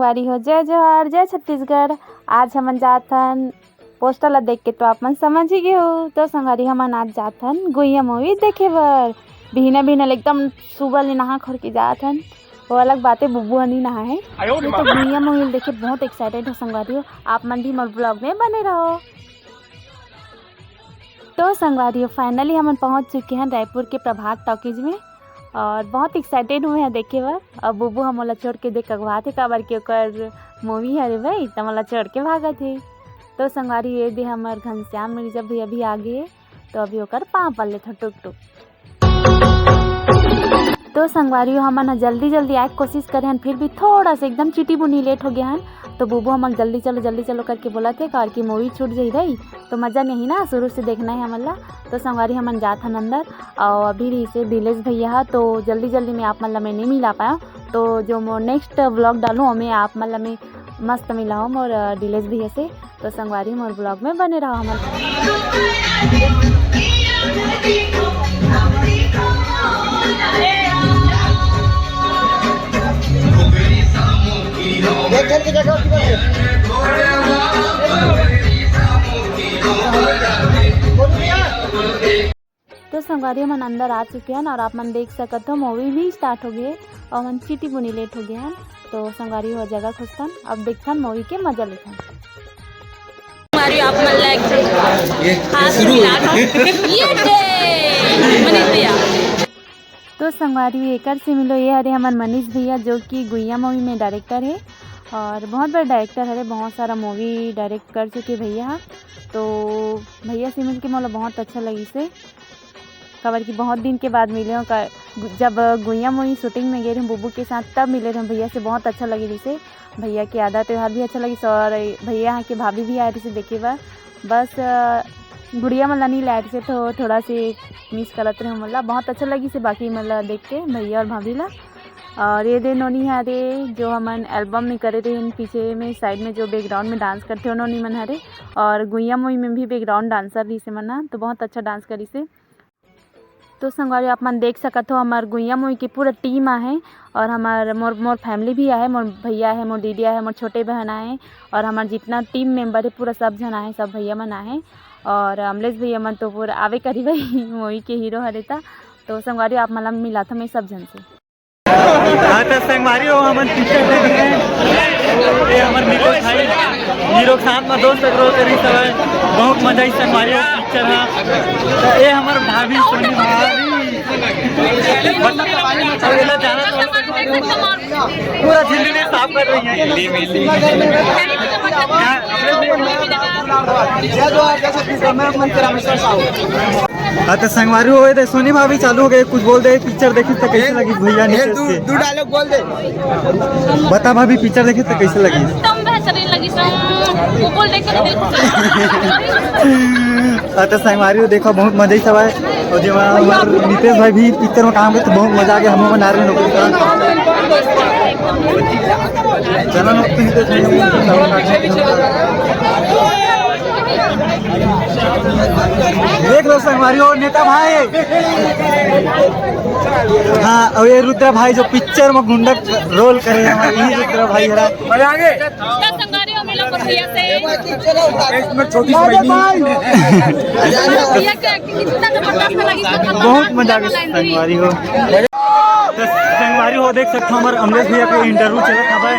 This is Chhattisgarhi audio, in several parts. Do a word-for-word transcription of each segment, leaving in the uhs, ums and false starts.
संगवारी हो, जय जोहार, जय छत्तीसगढ़। आज हमन जात हन, पोस्टर ला देख के तो आप मन समझ ही गए हो। तो संगवारी, हमन आज जात हन गुइया मूवी देखे बर। बिहना बिहना ले एकदम सुबह ले नहा खोर के जात हन। वो अलग बात है, बुबू हनी नहा है। ये तो गुइया मूवी देखे बहुत एक्साइटेड हो संगवारी हो, आप मन भी मोर ब्लॉग में बने रहो। तो संगवारी हो, फाइनली हमन पहुंच चुके हैं रायपुर के प्रभात टॉकीज में और बहुत एक्साइटेड हुए हैं देखे बर। अब बुबू ह मोला छोड़ के देख अगवात हे, काबर कि ओकर मूवी हरे भाई, त मोला छोड़ के भागत हे। तो संगवारी हो, ये दे हमर घनश्याम मिर्जा भी अभी आगे हे, तो अभी ओकर पाँव पर लेथन टुक टुक। तो संगवारी हो, हमन ह जल्दी जल्दी आए के कोशिश करे हन, फिर भी थोड़ा सा एकदम चिटी बुनी लेट हो गया हन। तो बुबू हमन जल्दी चलो, जल्दी चलो करके बोलत हे, काबर कि मूवी छूट जाही भाई, तो मजा नहीं ना, शुरू से देखना है हमन ला। तो संगवारी, हमन जात हन अंदर, और अभी रहिसे दिलेश भैया ह, तो जल्दी जल्दी में आप मन ला मैं नहीं मिला पाया। तो जो मोर नेक्स्ट व्लॉग डालूँ, ओमे आप मन ला मैं मस्त मिलाहूँ मोर, अ, दिलेश भैया से। तो संगवारी, मोर ब्लॉग में बने रहो हमन। तो संगवारी, हमन अंदर आ चुके हन और आप मन देख सकत हो, मूवी भी स्टार्ट हो गए और हमन चिटी बुनी लेट हो गए हन। तो संगवारी हो, जगह खोजथन, अब देखथन मूवी के मजा लेथन। संगवारी, आप मन ला एक हाथ मिला दो। ये दे, मनीष भैया। तो संगवारी, एकर से मिलो, ये हरे हमर मनीष भैया, जो कि गुइया मूवी में डायरेक्टर है और बहुत बड़ा डायरेक्टर हरे, बहुत सारा मूवी डायरेक्ट कर चुके भैया ह। तो भैया से मिलके मोला बहुत अच्छा लगिस हे, काबर कि बहुत दिन के बाद मिले हों। का-, जब गुइया मूवी शूटिंग में गए रहे बुबू के साथ, तब मिले रहे भैया से, बहुत अच्छा लगे रहिसे। भैया के आधा त्योहार भी अच्छा लगिस और भैया यहाँ के भाभी भी आए रहिसे देखे बर। बस, अ, गुड़िया मन ला नहीं लाए रहिसे, तो थोड़ा से मिस करत रहे मोला। बहुत अच्छा लगिस हे बाकी मन ला देख के, भैया और भाभी ला। और ये दे नोनी हरे, जो हमन एल्बम में करे रहे पीछे में, साइड में जो बैकग्राउंड में डांस करते हो नोनी मन हरे, और गुइया मूवी में भी बैकग्राउंड डांसर रहिसे मन ह, तो बहुत अच्छा डांस करिसे। तो संगवारी, आप मन देख सकत हो, हमर गुइया मूवी के पूरा टीम आहे और हमर मोर, मोर फैमिली भी आहे, मोर भैया आहे, मोर दीदी आहे, मोर छोटे बहन आहे और हमर जितना टीम मेंबर है, पूरा सब झन आहे, सब भैया मन आहे। और अमलेश भैया मन तो पूरा आवे करी भाई, मूवी के हीरो हरे ता। तो संगवारी, आप मन ला मिलाथों मैं सब झन से। हाँ, तो संगवारी हो, हमन पिक्चर देख रहे हैं। ये हमर नितेश भाई, हीरो के साथ में दोस्त रोल करी सब है। बहुत मजा आई संगवारी हो पिक्चर, हाँ। तो ये हमर भाभी, सोनी भाभी। बस, अब ये लोग जाना तो पूरा झिल्ली साफ कर रही है। हाँ, हाँ, तो संगवारी हो गए थे, सोनी भाभी चालू हो गए, कुछ बोल दे, पिक्चर देखी तो कैसे लगी भैया? ए, नितेश दू, के दू डायलॉग बोल दे। बता भाभी, पिक्चर देखी तो कैसे लगी? एकदम बेहतरीन लगी सर, वो बोल देख के तो दिल खुश हो गया। हाँ, तो संगवारी हो, देखो, बहुत मजा ही सब है। और जो हमारे नितेश भाई भी पिक्चर में काम करते, बहुत मजा आ गया, हम बना रहे हैं। चलो ना, तुम तो देख लो संगवारी हो, नेता भाई। हाँ, और ये रुद्रा भाई जो पिक्चर में गुंडा रोल करे हैं, ये रुद्रा भाई हरा। मजा आ गए। इसका संगवारी हो मिलो बढ़िया से। इसमें छोटी सी बहनी। भैया की एक्टिंग इतना जबरदस्त लगी, इसको बहुत मजा आ गया संगवारी हो। तो संगवारी हो, देख सकते हो, हमारे अमलेश भैया के इंटरव्यू चलत हवय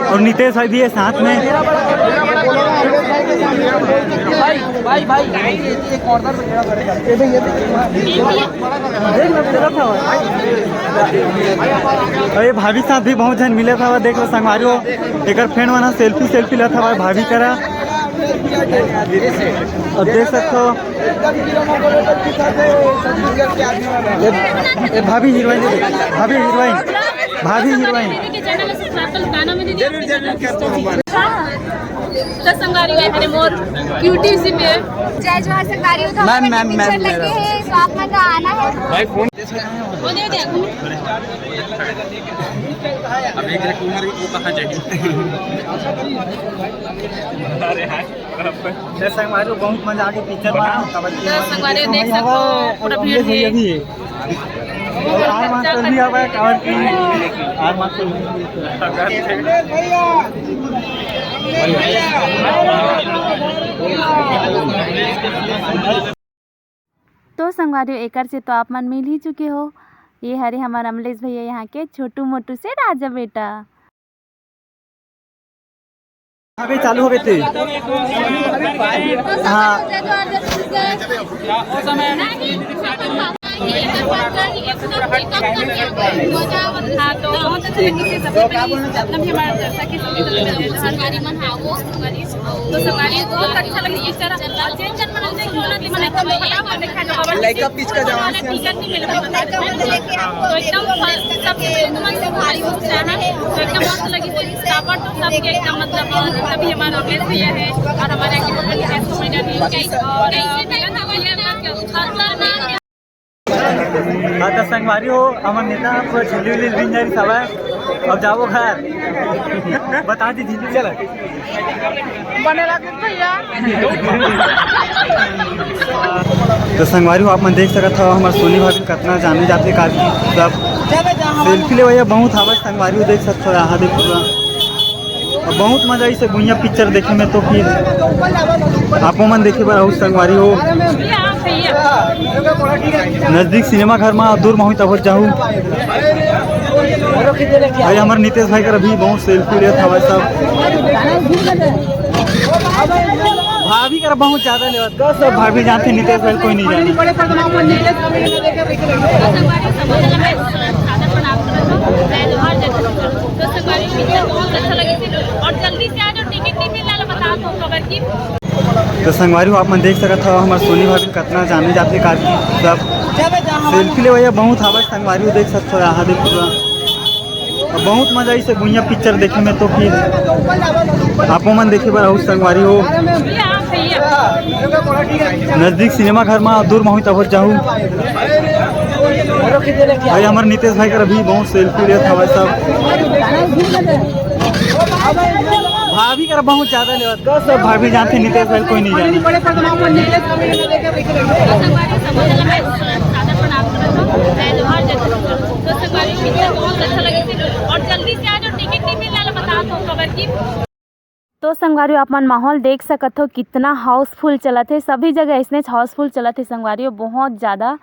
और नितेश भाई भी है साथ में। भाई, भाई, भाई, एक कॉर्नर में खड़ा करेगा। अरे, भाभी साथ भी बहुत झन मिले था, देख लो संगवारी हो, एकर फ्रेंड मन सेल्फी सेल्फी लेत हवय भाभी करा। अब देख सकते हो, ए, ए, भाभी हीरोइन दे दे। भाभी हीरोइन। भाभी हीरोइन। जरूर, जरूर, कर दो हमारे। तो संगवारी हो, ये मोर क्यूटी सी में। जय जोहार संगवारी हो, तो मैम, मैम, मैम, पिक्चर लगे हैं, तो आप मन का आना है। भाई, फोन। वो दे दे। अब एक मिनट, उमर वो कहाँ जाएगी? अरे हाय। तो संगवारी हो, बहुत मजा आ गया पिक्चर में। तो संगवारी हो, देख सकते हो, पूरा भीड़ है। अभी है। आर मास्टर भी आवे, काबर कि आर मास्टर भी। तो संगवारी हो, एकर से तो आप मन मिल ही चुके हो। ये हरे हमर अमलेश भैया, यहाँ के छोटू मोटू से राजा बेटा। अबे चालू हो गए थे। हाँ। हाँ, तो बहुत अच्छा लगा कि सबसे पहले जितना भी हमारा दर्शक है, सभी को संगवारी मन, हाँ, वो तो संगवारी बहुत अच्छा लगा पिक्चर। और जेन जन मन से बोला कि मन एकदम फटाफट देखा जाओ, बाबा। लाइक का पिच का जवान से टिकट नहीं मिल रहा। तो एकदम फर्स्ट सब मन से भारी उत्साह है। तो एकदम मस्त लगी, सापर तो सबके एकदम, मतलब, जितना भी हमारा ऑडियंस भैया है और हमारे आगे पकड़ के इसको मैंने नहीं कहीं, कहीं से भी खतरनाक। हाँ, तो संगवारी हो, हमर नेता पूरा झिल्ली उल्ली बिन जारी सब है। अब जाओ घर। बता दी झिल्ली चला। बने रख भैया। तो संगवारी हो, आप मन देख सकत हव, हमर सोनी भाभी कतना जाने जाते का सब सेल्फी लेवइया बहुत हवय। संगवारी हो, देख सकत हव, यहाँ देख पूरा अब बहुत मजा आइस हे गुइया पिक्चर देखे में। तो फिर आपो मन देखे बर आहू संगवारी हो, नजदीक सिनेमा घर मा, दूर मा होही तब जाहू। भाई हमर नितेश भाई कर अभी बहुत सेल्फी लेत हवय सब। भाभी कर बहुत ज्यादा लेवत, सब भाभी जानते नितेश भाई कोई नहीं जाने। और जल्दी से आ जाओ, टिकट नहीं मिलने वाला, बता दो खबर की। तो संगवारी हो, आप मन देख सकत हव, हमर सोनी भाभी कतना जाने जाते का सब सेल्फी लेवइया बहुत हवय। संगवारी हो, देख सकत हव, यहाँ देख पूरा अब बहुत मजा आइस हे गुइया पिक्चर देखे में। तो फिर आपो मन देखे बर आहू संगवारी हो, नजदीक सिनेमा घर मा, दूर मा होही तब जाहू। भाई हमर नितेश भाई कर अभी बहुत सेल्फी लेत हवय सब। भाभी कर बहुत ज्यादा लेवत, सब भाभी जानते नितेश भाई कोई नहीं जाने। और जल्दी से आ जाओ, टिकट नहीं मिलने वाला, बता दो खबर की। तो संगवारी हो, आप मन माहौल देख सकत हो, कितना हाउसफुल चलत हे, सभी जगह ऐसने हाउसफुल चलत हे संगवारी हो, बहुत ज़्यादा।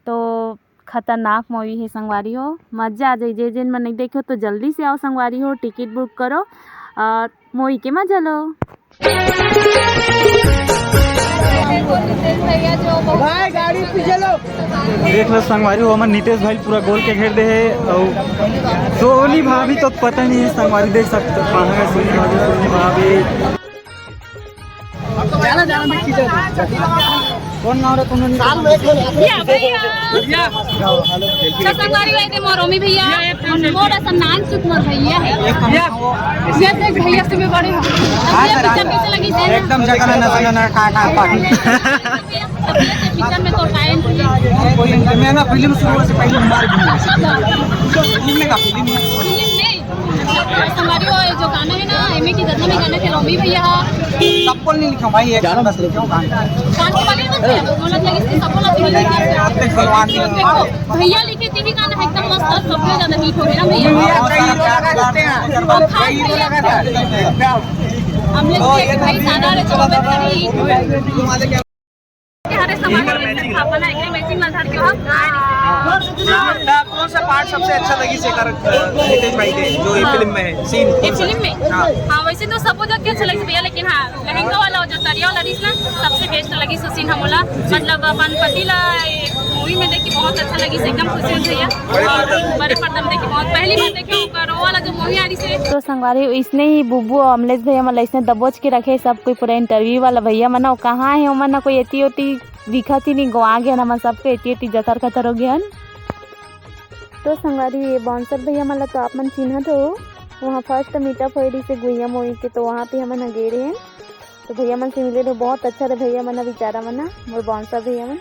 तो खतरनाक मूवी हे संगवारी हो, मजा आ जाई। जे जेन मन नहीं देखे हो तो जल्दी से आओ संगवारी हो, टिकट बुक करो और मूवी के मजा लो। भाई गाड़ी पीछे लो। देख लो संगवारी हो, हमर नितेश भाई पूरा गोल के घेर दे हे। और सोनी भाभी तो पता नहीं है संगवारी, देख सकते हो कहाँ है सोनी भाभी, सोनी भाभी। जाना, जाना, मैं खींचा। कौन गाँव रे तुमने? भैया, भैया। तो संगवारी हो, ये मोर रोमी भैया, मोर असन नान सुकुमार भैया है। ये देख भैया से भी बड़े हो। हाँ, सर, हाँ। कैसे लगी थे? एकदम जगह ना, ना, ना, ना, का, का, का। पिक्चर में तो टाइम कोई, मैं ना फिल्म शुरू से पहले मार घूमने का फिल्म में। संगवारी हो, ये जो गाना है ना, एमे के जितना भी गाने थे, रोमी भैया हा। सबको नहीं लिखा भाई, एक गाना बस लिखा। गाने वाले बस है, मतलब, इसके सबको लग रहा है। भैया लिखे थे भी गाना एकदम मस्त, सबसे ज्यादा हिट हो गया ना भैया। भैया, कई लोग लगा सकते हैं। और खास भैया, हम लोग के भाई सादा रे, चलो, मैं करी। हरे समाज में स्थापना है, मैचिंग ना धर के हम। हाँ, कौन सा पार्ट सबसे अच्छा लगी से कर, नितेश भाई के, जो ये फिल्म में है, सीन ये कौन सा? फिल्म में? हाँ। हाँ, वैसे तो सब जगह के अच्छा लगी भैया, लेकिन हाँ, लहंगा वाला और जो तरिया वाला रहीस ना, सबसे बेस्ट लगी सो सीन हमला, मतलब अपन पति ला मूवी में देख के बहुत अच्छा लगी, एकदम खुशी हुई भैया। और बड़े पर्दा में देख के बहुत, पहली बार देखे ओकर वो वाला जो मूवी आ रही से। तो संगवारी, इसने ही बुब्बू और अमलेश भैया मन ला इसने दबोच के रखे सब कोई, पूरा इंटरव्यू वाला भैया मन, वो कहाँ है, ओमन ना कोई एती ओती दिखत ही नहीं, गोवा गए ना, मन सबके एती ओती जतर खतर हो गए हन। तो संगवारी, ये बाउंसर भैया मन ला तो आप मन चिन्हत हो, वहाँ फर्स्ट मीटअप होए रहिसे गुइया मूवी के, तो वहाँ पे हमन ह गे रहे। तो भैया मन से मिले रहे, बहुत अच्छा रहे भैया मन, बेचारा मन, मोर बाउंसर भैया मन।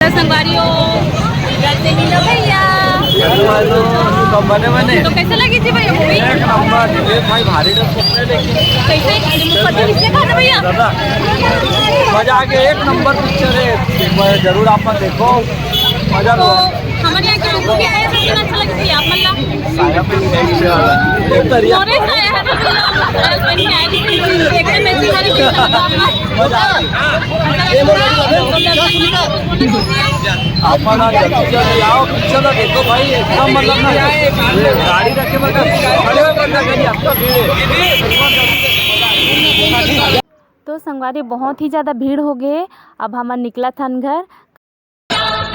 तो संगवारी हो, इधर से मिलो भैया। हेलो, हेलो, सब बने बने? तो कैसे लगी थी भैया मूवी? एक नंबर, ये भाई भारी डर लगता है, लेकिन कैसे? पति किसने कहा था भैया? दादा, मजा आ गया, एक नंबर पिक्चर है, एक बार जरूर आप मन देखो, मजा तो लो। हमन मूवी आया तो कितना अच्छा लगा भैया आप? मतलब मोरे से आया है तो भैया, देखने में ऐसी सारी चीजें लगा। आप ना जल्दी जल्दी आओ, पिक्चर ला देखो भाई, एकदम मतलब ना गाड़ी रखे बता, खड़े हो बता, गाड़ी आपका भीड़ है। तो संगवारी, बहुत ही ज़्यादा भीड़ हो गए। अब हमन निकलत हन घर,